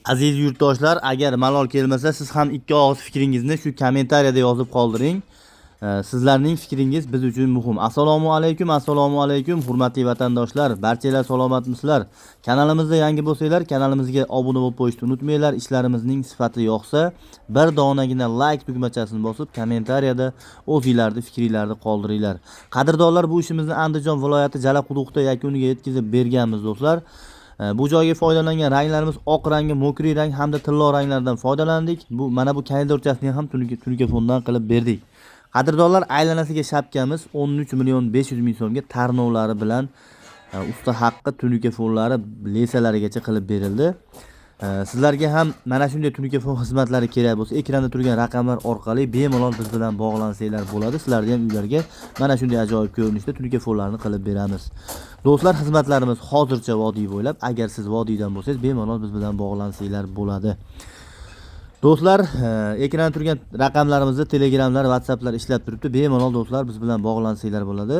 Aziz yurtdoshlar, agar malol kelmasa, siz ham ikki og'iz fikringizni shu kommentariyada yozib qoldiring. Sizlarning fikringiz biz uchun muhim. Assalomu alaykum, assalomu alaykum, hurmatli vatandoshlar, barchalar salomatmisizlar? Kanalimizda yangi bo'lsanglar, kanalimizga obuna bo'lib qo'yishni unutmanglar. Ishlarimizning sifati yoqsa, bir donagina like tugmachasini bosib, kommentariyada o'zinglarni fikringlarni qoldiringlar. Qadrdonlar, bu ishimizni Andijon viloyati Jalaquduqda yakuniga yetkazib berganmiz, do'stlar. Bu joyga foydalangan ranglarimiz oq rangi, мокрый rang hamda tillo ranglardan foydalandik. Bu mana bu koridorchasini ham tunuka fondan qilib berdik. Qadrdonlar, aylanasiga shapkamiz 13 million 500 ming so'mga tarnovlari bilan usta haqqi tunuka fonlari lesalarigacha qilib berildi. Sizlarga ham mana shunday tunuka fon xizmatlari kerak bo'lsa, ekranda turgan raqamlar orqali bemalol biz bilan bog'lansanglar bo'ladi. Sizlarni ham uylarga mana shunday ajoyib ko'rinishda tunuka fonlarni qilib beramiz. Do'stlar, xizmatlarimiz hozircha vodiy bo'ylab. Agar siz vodiydan bo'lsangiz, bemalol biz bilan bog'lansanglar bo'ladi. Do'stlar, ekranda turgan raqamlarimizda Telegramlar, WhatsApplar ishlab turibdi. Bemalol, do'stlar, biz bilan bog'lansanglar bo'ladi.